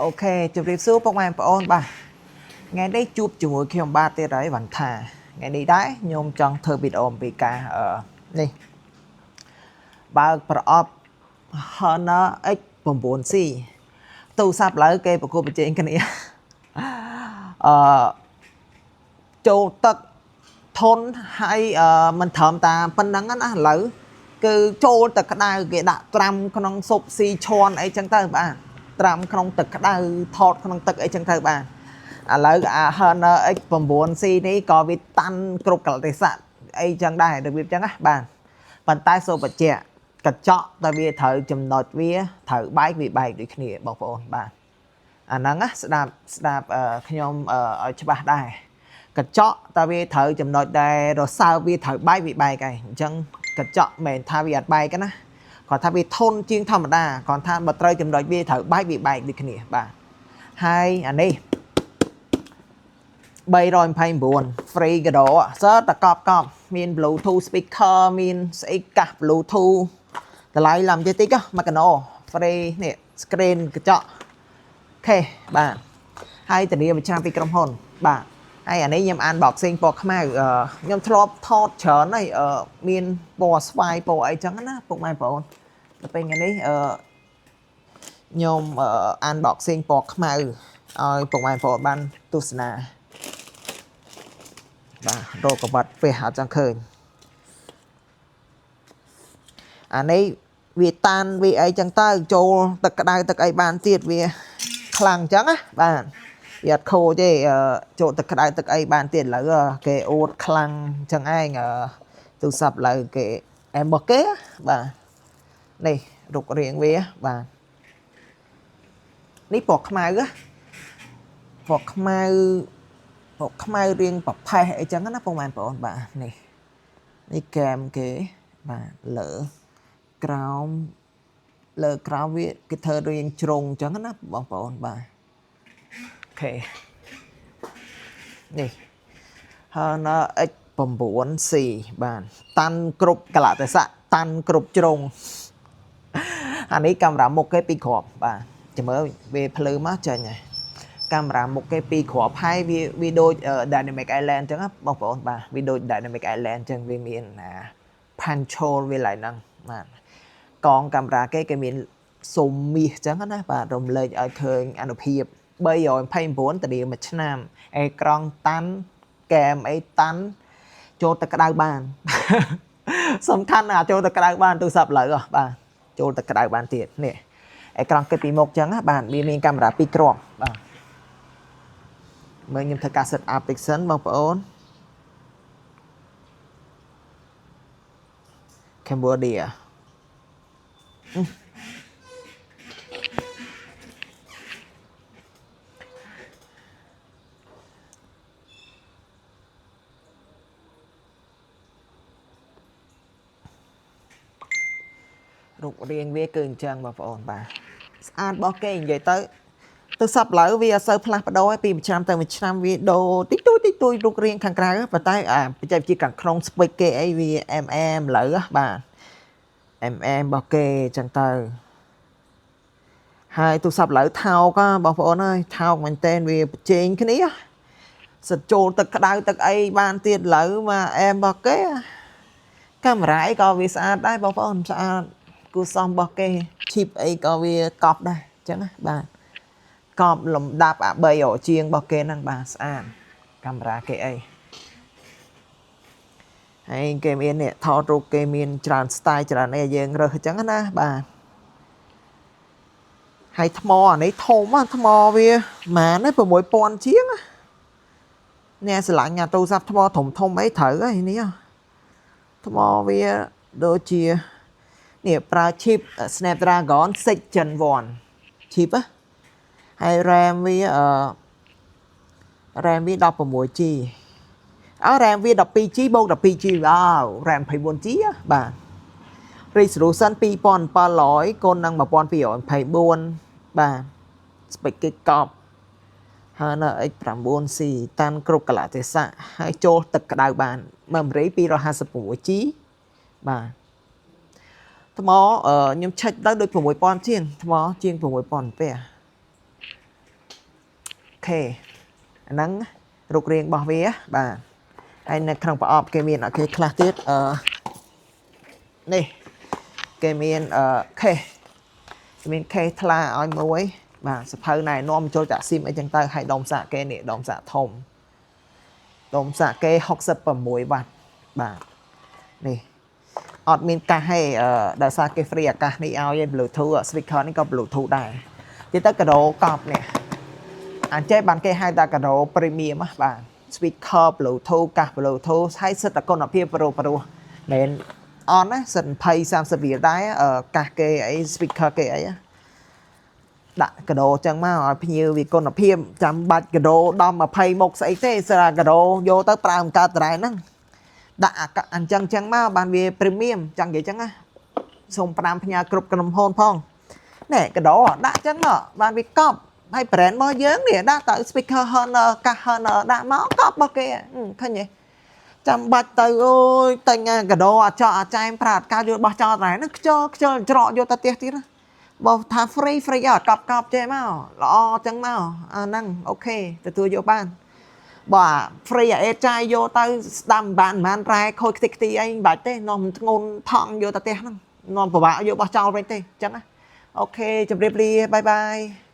OK ជម្រាបសួរពុកម៉ែបងប្អូនបាទថ្ងៃនេះជួបជាមួយខ្ញុំបាទទៀតហើយវ៉ាន់ថាថ្ងៃនេះដែរខ្ញុំចង់ធ្វើវីដេអូអំពីការនេះបើកប្រអប់ Honor X9C ទូរស័ព្ទឡើយគេប្រកួតប្រជែងគ្នាអឺចូលទឹកធន់ហើយមិនត្រឹមតាប៉ុណ្្នឹងណាឥឡូវគឺចូលទឹកក្តៅគេដាក់ត្រាំក្នុងស៊ុបស៊ីឈន់អីចឹងទៅបាទត្រាំក្នុងទឹកក្តៅថតក្នុងទឹកអីចឹងទៅបាទឥឡូវអា Honor X9C នេះក៏វាតាន់គ្រប់កលៈទេសៈអីចឹងដែររបៀបចឹងណាបាទប៉ុន្តែសូមបញ្ជាក់កញ្ចក់តែវាត្រូវចំណុចវាត្រូវបែកវាបែកដូចគ្នាបងប្អូនបាទអាហ្នឹងណាស្ដាប់ស្ដាប់ខ្ញុំឲ្យច្បាស់ដែរកញ្ចក់តែវាត្រូវចំណុចដែលរសើបវាត្រូវបែកវាបែកហើយអញ្ចឹងកញ្ចក់មិនមែនថាវាអត់បែកទេណាគាត់ថាវាធន់ជាងធម្មតាគាត់ថាបើត្រូវចំណុចវាត្រូវបែកវាបែកដូចគ្នាបាទហើយអានេះ329 free កដោសើតកប់កប់មាន Bluetooth speaker មានស្អីកាស Bluetooth តម្លៃឡើងតិចតិចមកកណោ free នេះ screen កញ្ចក់ OK បាទហើយធានាមួយឆ្នាំពីក្រុមហ៊ុនបាទហើយអានេះខ្ញុំអាន boxing ពណ៌ខ្មៅខ្ញុំធ្លាប់ថតច្រើនហើយមានពណ៌ស្វាយពណ៌អីចឹងណាពុកម៉ែបងប្អូនដល់ពេលថ្ងៃនេះខ្ញុំអាន boxing ពណ៌ខ្មៅឲ្យពុកម៉ែបងប្អូនបានទស្សនាបាទរកកបាត់ពះអត់ចង់ឃើញអានេះវាតានវាអីចឹងទៅចូលទឹកក្តៅទឹកអីបានទៀតវាខ្លាំងចឹងណាបាទវាអត់ខូចទេចូលទឹកក្តៅទឹកអីបានទៀតឥឡូវគេអួតខ្លាំងចឹងឯងទូរស័ព្ទឥឡូវគេអែមរបស់គេបាទនេះរូបរាងវាបាទនេះពណ៌ខ្មៅពណ៌ខ្មៅពណ៌ខ្មៅរាងប្រផេះអីចឹងណាពុកម៉ែបងប្អូនបាទនេះនេះកែមគេបាទលើក្រោមលើក្រោមវាគេធ្វើរាងជ្រុងអញ្ចឹងណាបងប្អូនបាទ OK នេះ Honor X9C បាទតាន់គ្រប់កលៈទេសៈតាន់គ្រប់ជ្រុងអានេះកាមេរ៉ាមុខគេពីរគ្រាប់បាទចាំមើលវាភ្លឺមកចេញហើយកាមេរ៉ាមុខគេពីរគ្រាប់ហើយវាដូច Dynamic Island អញ្ចឹងណាបងប្អូនបាទវាដូច Dynamic Island អញ្ចឹងវាមានអា punch hole វាឡើយហ្នឹងបាទកងកាមេរ៉ាគេមានស៊ុំមាសអញ្ចឹងណាបាទរំលែកឲ្យឃើញអនុភាព329ធានាមួយឆ្នាំអេក្រង់តាន់កែមអីតាន់ចូលទឹកក្តៅបាន សំខាន់ណាស់ចូលទឹកក្តៅបានទូរស័ព្ទឥឡូវបាទចូលទឹកក្តៅបានទៀតនេះអេក្រង់គិតពីមុខអញ្ចឹងណាបាទវាមានកាមេរ៉ាពីរគ្រាប់បាទមើលខ្ញុំធ្វើការ set up តិចសិនបងប្អូន Cambodia រូបរាងវាគឺអញ្ចឹងបងប្អូនបាទស្អាតរបស់គេនិយាយទៅទូរស័ព្ទឥឡូវវាអត់សូវផ្លាស់ប្ដូរឯងពីមួយឆ្នាំទៅមួយឆ្នាំវាដូរតិចតួចតិចតួចរូបរាងខាងក្រៅប៉ុន្តែអាបច្ចេកវិទ្យាខាងក្នុង spec គេអីវា MM ឥឡូវបាទ MM របស់គេអញ្ចឹងទៅហើយទូរស័ព្ទឥឡូវថោកបងប្អូនអើយថោកមែនតើវាប្រជែងគ្នាសិតចូលទឹកក្តៅទឹកអីបានទៀតឥឡូវមកអែមរបស់គេកាមេរ៉ាអីក៏វាស្អាតដែរបងប្អូនស្អាតគូសំរបស់គេឈីបអីក៏វាកប់ដែរអញ្ចឹងណាបាទកប់លំដាប់អា3ជាងរបស់គេហ្នឹងបាទស្អាតកាមេរ៉ាគេអីហើយគេមាននេះថតរូបគេមានច្រើន style ច្រើនអីយើងរើសអញ្ចឹងណាបាទហើយថ្មអានេះធំថ្មវាប្រហែលណា6000ជាងអ្នកស្រឡាញ់អាទូរស័ព្ទថ្មធំធំអីត្រូវហើយនេះថ្មវាដូចជានេះប្រើ chip Snapdragon 6 Gen 1 chip ណាហើយ RAM វាRAM វា 16G អើ RAM វា 12G បូក 12G វ៉ាវ RAM 24G បាទ resolution 2700គុណនឹង1224បាទ spec គេកប់ហើយនៅ X9C តាន់គ្រប់កលៈទេសៈហើយចូលទឹកក្តៅបាន memory 256G បាទថ្មខ្ញុំឆែកទៅដូច6000ជាងថ្មជាង6000ពែ OK អាហ្នឹងរូបរាងរបស់វាបាទហើយនៅក្នុងប្រអប់គេមាន OK ខ្លះទៀតអឺនេះគេមានអឺ case មាន case ថ្លាឲ្យមួយបាទសភៅណែនាំចូលចាក់ស៊ីមអីចឹងទៅហើយដុំសាកគេនេះដុំសាកធំដុំសាកគេ66វ៉ាត់បាទនេះអត់មានកាសទេអឺដោយសារគេ free អាកាសនេះឲ្យឯង Bluetooth speaker នេះក៏ Bluetooth ដែរនិយាយទៅកាដូកប់នេះអញ្ចេះបានគេហៅថាកាដូ premium ណាបាទ speaker Bluetooth កាស Bluetooth ហើយសិតតែគុណភាពប្រុសប្រុសមិនអន់ណាសិត20 30រៀលដែរអឺកាសគេអី speaker គេអីណាដាក់កាដូចឹងមកឲ្យភ្ញៀវវាគុណភាពចាំបាច់កាដូ10 20មុខស្អីទេស្រាកាដូយកទៅប្រើមិនកើតត្រែហ្នឹងដាក់អាកអញ្ចឹងចឹងមកបានវា premium ចង់និយាយចឹងណាសូម5ផ្ញើគ្រប់ក្រុមហ៊ុនផងណែកាដូដាក់ចឹងមកបានវាកប់ហើយ brand របស់យើងនេះដាក់ទៅ speaker Honor កាស Honor ដាក់មកកប់របស់គេឃើញទេចាំបាច់ទៅអូយតែញកាដូអាចោអាចចែមប្រាតការយកបោះចោលត្រែហ្នឹងខ្ជិលខ្ជិលច្រកយកទៅផ្ទះទៀតណាបើថា free free អត់កប់កប់ចេះមកល្អចឹងមកអាហ្នឹង OK ទទួលយកបានបើ free អាអេចាយយកទៅស្ដាំបានមិនបានរ៉ែខូចខ្ទេចខ្ទីអីមិនបាច់ទេនាំធ្ងន់ថងយកទៅផ្ទះហ្នឹងនាំពិបាកយកបោះចោលវិញទេចឹងណា OK ជម្រាបលា bye bye.